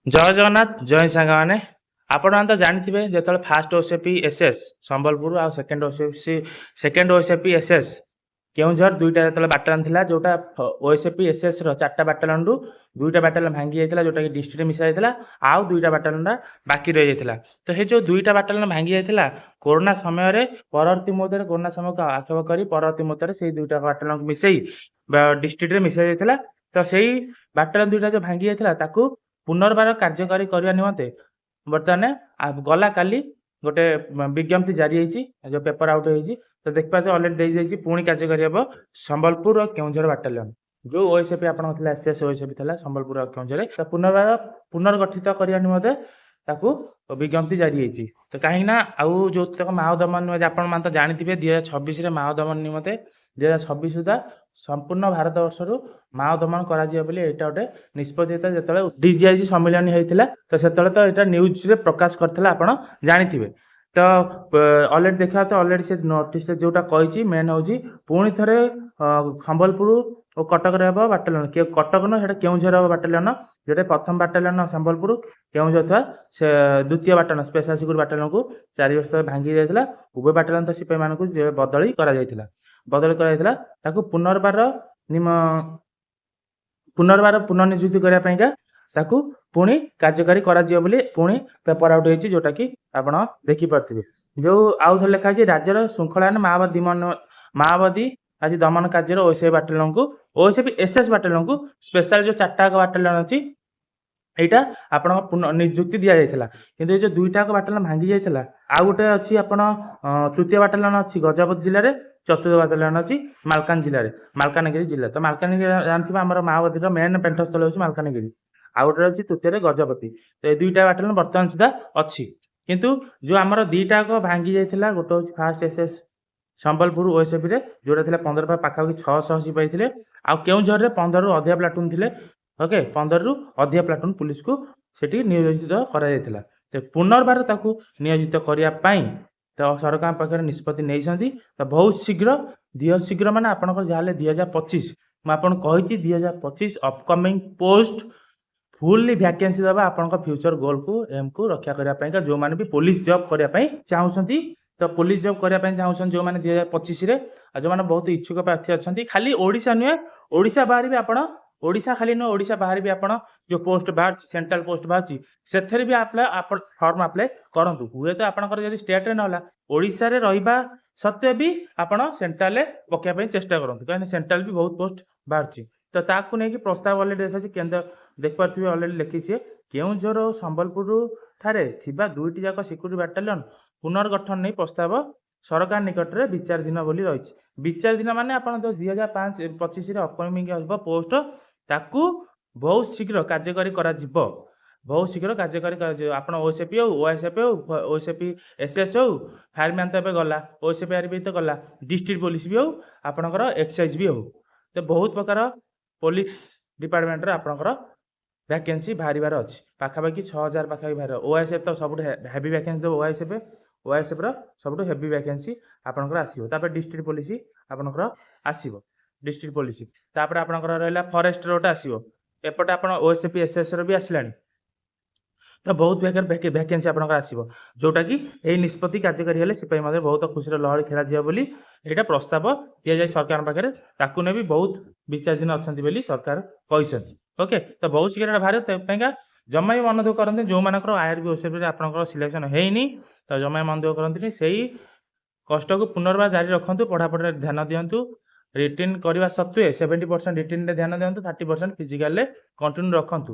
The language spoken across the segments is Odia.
ଜୟ ଜଗନ୍ନାଥ, ଜୟ ସାଙ୍ଗମାନେ। ଆପଣମାନେ ତ ଜାଣିଥିବେ, ଯେତେବେଳେ ଫାଷ୍ଟ ଓଏସଏପି ଏସ୍ଏସ୍ ସମ୍ବଲପୁର ଆଉ ସେକେଣ୍ଡ ଓଏସଏପି ଏସ୍ଏସ୍ କେଉଁଝର, ଦୁଇଟା ଯେତେବେଳେ ବାଟାଲିୟନ ଥିଲା, ଯେଉଁଟା ଓଏସଏପି ଏସ୍ଏସ୍ର ଚାରିଟା ବାଟାଲିୟନରୁ ଦୁଇଟା ବାଟାଲିୟନ ଭାଙ୍ଗି ଯାଇଥିଲା, ଯେଉଁଟାକି ଡିଷ୍ଟ୍ରିକ୍ଟରେ ମିଶା ଯାଇଥିଲା, ଆଉ ଦୁଇଟା ବାଟାଲିୟନଟା ବାକି ରହିଯାଇଥିଲା। ତ ସେ ଯେଉଁ ଦୁଇଟା ବାଟାଲିୟନ ଭାଙ୍ଗି ଯାଇଥିଲା, କରୋନା ସମୟରେ, ପରବର୍ତ୍ତୀ ମୁହୂର୍ତ୍ତରେ, କରୋନା ସମୟକୁ ଆକ୍ଷେପ କରି ପରବର୍ତ୍ତୀ ମୁହୂର୍ତ୍ତରେ ସେଇ ଦୁଇଟା ବାଟାଲିୟନକୁ ମିଶେଇ ଡିଷ୍ଟ୍ରିକ୍ଟରେ ମିଶା ଯାଇଥିଲା। ତ ସେଇ ବାଟାଲିୟନ ଦୁଇଟା ଯେଉଁ ଭାଙ୍ଗି ଯାଇଥିଲା, ତାକୁ ପୁନର୍ବାର କାର୍ଯ୍ୟକାରୀ କରିବା ନିମନ୍ତେ ବର୍ତ୍ତମାନ ଗଲା କାଲି ଗୋଟେ ବିଜ୍ଞପ୍ତି ଜାରି ହେଇଛି, ଯେଉଁ ପେପର ଆଉଟ୍ ହେଇଛି। ତ ଦେଖିପାରୁଥିବେ, ଅଲରେଡ଼ି ଦେଇଯାଇଛି, ପୁଣି କାର୍ଯ୍ୟକାରୀ ହେବ ସମ୍ବଲପୁର ଆଉ କେଉଁଝର ବାଟାଲିୟନ। ଯେଉଁ ଓଏସଏପି ଆପଣଙ୍କ ଥିଲା, ଏସ୍ଏସ୍ ଓଏସଏପି ଥିଲା ସମ୍ବଲପୁର ଆଉ କେଉଁଝରରେ, ତ ପୁନର୍ବାର ପୁନର୍ଗଠିତ କରିବା ନିମନ୍ତେ ତାକୁ ବିଜ୍ଞପ୍ତି ଜାରି ହେଇଛି। ତ କାହିଁକି ନା ଆଉ ଯେଉଁତକ ମାଓ ଦମନ ନିମନ୍ତେ, ଆପଣମାନେ ତ ଜାଣିଥିବେ, 2026ରେ ମାଓ ଦମନ ନିମନ୍ତେ 2026 ସୁଦ୍ଧା ସମ୍ପୂର୍ଣ୍ଣ ଭାରତବର୍ଷରୁ ମାଓ ଦମନ କରାଯିବ ବୋଲି ଏଇଟା ଗୋଟେ ନିଷ୍ପତ୍ତି ହେଇଥିଲା। ଯେତେବେଳେ ଡିଜିଆଇଜି ସମ୍ମିଳନୀ ହେଇଥିଲା, ତ ସେତେବେଳେ ତ ଏଇଟା ନ୍ୟୁଜ୍ରେ ପ୍ରକାଶ କରିଥିଲା, ଆପଣ ଜାଣିଥିବେ। ତ ଅଲରେଡ଼ି ଦେଖିବା ତ ଅଲରେଡ଼ି ସେ ନୋଟିସରେ ଯେଉଁଟା କହିଛି, ମେନ୍ ହେଉଛି ପୁଣି ଥରେ ସମ୍ବଲପୁର ଓ କଟକରେ ହେବ ବାଟାଲିୟନ। କଟକ ନୁହଁ, ସେଇଟା କେଉଁଝର ହେବ ବାଟାଲିୟନ। ଯେଉଁଟା ପ୍ରଥମ ବାଟାଲିୟନ ସମ୍ବଲପୁର, କେଉଁଝର ଥିବା ସେ ଦ୍ୱିତୀୟ ବାଟାଲିୟନ ସ୍ପେଶାଲ ସିକ୍ୟୁରିଟି ବାଟାଲିୟନକୁ 4 ବର୍ଷ ତଳେ ଭାଙ୍ଗି ଯାଇଥିଲା। ଉଭୟ ବାଟାଲିୟନ ତ ସିପାହୀମାନଙ୍କୁ ବଦଳି କରାଯାଇଥିଲା, ତାକୁ ପୁନର୍ବାର ପୁନର୍ନିଯୁକ୍ତି କରିବା ପାଇଁକା ତାକୁ ପୁଣି କାର୍ଯ୍ୟକାରୀ କରାଯିବ ବୋଲି ପୁଣି ପେପର ଆଉଟ୍ ହେଇଛି, ଯେଉଁଟାକି ଆପଣ ଦେଖିପାରୁଥିବେ। ଯେଉଁ ଆଉ ଥରେ ଲେଖା ହେଇଛି, ରାଜ୍ୟର ଶୃଙ୍ଖଳା ମାଓବାଦୀ ଆଜି ଦମନ କାର୍ଯ୍ୟରେ ଓଏସଏପି ବାଟାଲିୟନକୁ, ଓଏସଏପି ଏସ୍ଏସ୍ ବାଟାଲିୟନକୁ, ସ୍ପେଶାଲ ଯେଉଁ ଚାରିଟା ବାଟାଲିୟନ ଅଛି, ଏଇଟା ଆପଣଙ୍କ ପୁନଃ ନିଯୁକ୍ତି ଦିଆଯାଇଥିଲା। କିନ୍ତୁ ଏ ଯେଉଁ ଦୁଇଟା ବାଟାଲିୟନ ଭାଙ୍ଗି ଯାଇଥିଲା, ଆଉ ଗୋଟେ ଅଛି ଆପଣ ତୃତୀୟ ବାଟାଲିୟନ ଅଛି ଗଜପତି ଜିଲ୍ଲାରେ, ଚତୁର୍ଥ ବାଟାଲିୟନ ଅଛି ମାଲକାନ ଜିଲ୍ଲାରେ, ମାଲକାନଗିରି ଜିଲ୍ଲା। ତ ମାଲକାନଗିରି ଜାଣିଥିବେ, ଆମର ମାଓବାଦୀର ମେନ୍ ପେଣ୍ଠସ୍ଥଳ ହେଉଛି ମାଲକାନଗିରି। ଆଉ ଗୋଟେ ଅଛି ତୃତୀୟରେ ଗଜପତି। ତ ଏ ଦୁଇଟା ବାଟାଲିୟନ ବର୍ତ୍ତମାନ ସୁଦ୍ଧା ଅଛି। କିନ୍ତୁ ଯେଉଁ ଆମର ଦୁଇଟା ଭାଙ୍ଗି ଯାଇଥିଲା, ଗୋଟେ ହେଉଛି ଫାଷ୍ଟ ଏସ୍ଏସ୍ ସମ୍ବଲପୁର ଓଏସ୍ଏପିରେ ଯେଉଁଟା ଥିଲା 15 ପାଖାପାଖି 600 ସିପାହୀ ଥିଲେ, ଆଉ କେଉଁଝରରେ 15ରୁ ଅଧିକା ପ୍ଲାଟୁନ୍ ଥିଲେ। ଓକେ, 15ରୁ ଅଧିକା ପ୍ଲାଟୁନ୍ ପୁଲିସକୁ ସେଠି ନିୟୋଜିତ କରାଯାଇଥିଲା। ତ ପୁନର୍ବାର ତାକୁ ନିୟୋଜିତ କରିବା ପାଇଁ ତ ସରକାରଙ୍କ ପାଖରେ ନିଷ୍ପତ୍ତି ନେଇଛନ୍ତି। ତ ବହୁତ ଶୀଘ୍ର, ଶୀଘ୍ର ମାନେ ଆପଣଙ୍କର ଯାହାହେଲେ 2025, ମୁଁ ଆପଣଙ୍କୁ କହିଛି, 2025 ଅପକମିଂ ପୋଷ୍ଟ ଫୁଲ୍ଲି ଭ୍ୟାକେନ୍ସି ଦେବା ଆପଣଙ୍କ ଫ୍ୟୁଚର ଗୋଲକୁ, ଏମ୍କୁ ରକ୍ଷା କରିବା ପାଇଁକା। ଯେଉଁମାନେ ବି ପୋଲିସ ଜବ୍ କରିବା ପାଇଁ ଚାହୁଁଛନ୍ତି, ତ ପୋଲିସ ଜବ୍ କରିବା ପାଇଁ ଚାହୁଁଛନ୍ତି ଯେଉଁମାନେ 2025ରେ, ଆଉ ଯେଉଁମାନେ ବହୁତ ଇଚ୍ଛୁକ ପ୍ରାର୍ଥୀ ଅଛନ୍ତି, ଖାଲି ଓଡ଼ିଶା ନୁହେଁ, ଓଡ଼ିଶା ବାହାରେ ବି ଆପଣ, ଓଡ଼ିଶା ଖାଲି ନୁହେଁ, ଓଡ଼ିଶା ବାହାରେ ବି ଆପଣ ଯେଉଁ ପୋଷ୍ଟ ବାହାରୁଛି, ସେଣ୍ଟ୍ରାଲ ପୋଷ୍ଟ ବାହାରୁଛି, ସେଥିରେ ବି ଆପ୍ଲାଏ, ଆପଣ ଫର୍ମ ଆପ୍ଲାଏ କରନ୍ତୁ। ହୁଏତ ଆପଣଙ୍କର ଯଦି ଷ୍ଟେଟ୍ରେ ନହେଲା, ଓଡ଼ିଶାରେ ରହିବା ସତ୍ତ୍ୱେ ବି ଆପଣ ସେଣ୍ଟ୍ରାଲରେ ପକାଇବା ପାଇଁ ଚେଷ୍ଟା କରନ୍ତୁ, କାହିଁକିନା ସେଣ୍ଟ୍ରାଲ ବି ବହୁତ ପୋଷ୍ଟ ବାହାରୁଛି। ତ ତାକୁ ନେଇକି ପ୍ରସ୍ତାବ ଅଲରେଡ଼ି ଦେଖାଉଛି। କେନ୍ଦ୍ର ଦେଖିପାରୁଥିବେ, ଅଲରେଡ଼ି ଲେଖିଛି, କେଉଁଝର ଓ ସମ୍ବଲପୁର ଠାରେ ଥିବା ଦୁଇଟି ଯାକ ସିକ୍ୟୁରିଟି ବାଟାଲିୟନ ପୁନର୍ଗଠନ ନେଇ ପ୍ରସ୍ତାବ ସରକାର ନିକଟରେ ବିଚାରାଧୀନ ବୋଲି ରହିଛି। ବିଚାରାଧୀନ ମାନେ ଆପଣ ଯେଉଁ 2025ରେ ଅପକମିଂ ହେବ ପୋଷ୍ଟ, ତାକୁ ବହୁତ ଶୀଘ୍ର କାର୍ଯ୍ୟକାରୀ କରାଯିବ। ବହୁତ ଶୀଘ୍ର କାର୍ଯ୍ୟକାରୀ କରାଯିବ। ଆପଣ ଓଏସଏପି ହଉ, ଓଏସ୍ଏପି ହଉ, ଓଏସଏପି ଏସ୍ଏସ୍ ହଉ, ଫାୟାରମ୍ୟାନ୍ ତ ଏବେ ଗଲା, ଓଏସଏପି ଆର୍ ବି ତ ଗଲା, ଡିଷ୍ଟ୍ରିକ୍ଟ ପୋଲିସ ବି ହଉ, ଆପଣଙ୍କର ଏକ୍ସାଇଜ୍ ବି ହଉ, ତ ବହୁତ ପ୍ରକାର ପୋଲିସ ଡିପାର୍ଟମେଣ୍ଟରେ ଆପଣଙ୍କର ଭ୍ୟାକେନ୍ସି ବାହାରିବାର ଅଛି। ପାଖାପାଖି 6000 ପାଖାପାଖି ବାହାରିବ। ଓଆଇଏସ୍ଏଫ୍ ତ ସବୁଠୁ ହେଭି ଭ୍ୟାକେନ୍ସି ଦେବ। ଓଆଇଏସ୍ଏଫ୍ର ସବୁଠୁ ହେଭି ଭ୍ୟାକେନ୍ସି ଆପଣଙ୍କର ଆସିବ। ତାପରେ ଡିଷ୍ଟ୍ରିକ୍ଟ ପୋଲିସ ଆପଣଙ୍କର ଆସିବ, ଡିଷ୍ଟ୍ରିକ୍ଟ ପୋଲିସ। ତାପରେ ଆପଣଙ୍କର ରହିଲା ଫରେଷ୍ଟର ଗୋଟେ ଆସିବ। ଏପଟେ ଆପଣ ଓଏସ୍ଏପି ଏସ୍ଏସ୍ର ବି ଆସିଲାଣି। ତ ବହୁତ ଭ୍ୟାକେନ୍ସି ଆପଣଙ୍କର ଆସିବ, ଯେଉଁଟାକି ଏହି ନିଷ୍ପତ୍ତି କାର୍ଯ୍ୟକାରୀ ହେଲେ ସିପାହୀ ମଧ୍ୟ ବହୁତ ଖୁସିର ଲହରୀ ଖେଳାଯିବ ବୋଲି ଏଇଟା ପ୍ରସ୍ତାବ ଦିଆଯାଇ ସରକାରଙ୍କ ପାଖରେ। ତାକୁ ନେଇ ବି ବହୁତ ବିଚାରାଧୀନ ଅଛନ୍ତି ବୋଲି ସରକାର କହିଛନ୍ତି। ଓକେ, ତ ବହୁତ ଶୀଘ୍ର ଏଇଟା ବାହାରିବ। ତା ପାଇଁକା ଜମା ବି ମନ ଦୁଃଖ କରନ୍ତି, ଯେଉଁମାନଙ୍କର ଆଇଆରବି ଓଏସଏପିରେ ଆପଣଙ୍କର ସିଲେକ୍ସନ୍ ହେଇନି, ତ ଜମା ବି ମନ ଦୁଃଖ କରନ୍ତିନି। ସେଇ କଷ୍ଟକୁ ପୁନର୍ବାର ଜାରି ରଖନ୍ତୁ, ପଢ଼ାପଢ଼ିରେ ଧ୍ୟାନ ଦିଅନ୍ତୁ। ରିଟିନ୍ କରିବା ସତ୍ତ୍ୱେ 70% ରିଟିନ୍ରେ ଧ୍ୟାନ ଦିଅନ୍ତୁ, 30% ଫିଜିକାଲରେ କଣ୍ଟିନ୍ୟୁ ରଖନ୍ତୁ।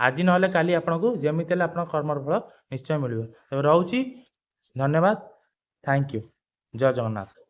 ଆଜି ନହେଲେ କାଲି ଆପଣଙ୍କୁ ଯେମିତି ହେଲେ ଆପଣଙ୍କ କର୍ମର ଫଳ ନିଶ୍ଚୟ ମିଳିବ। ତେବେ ରହୁଛି, ଧନ୍ୟବାଦ, thank you, Jay Jagannath.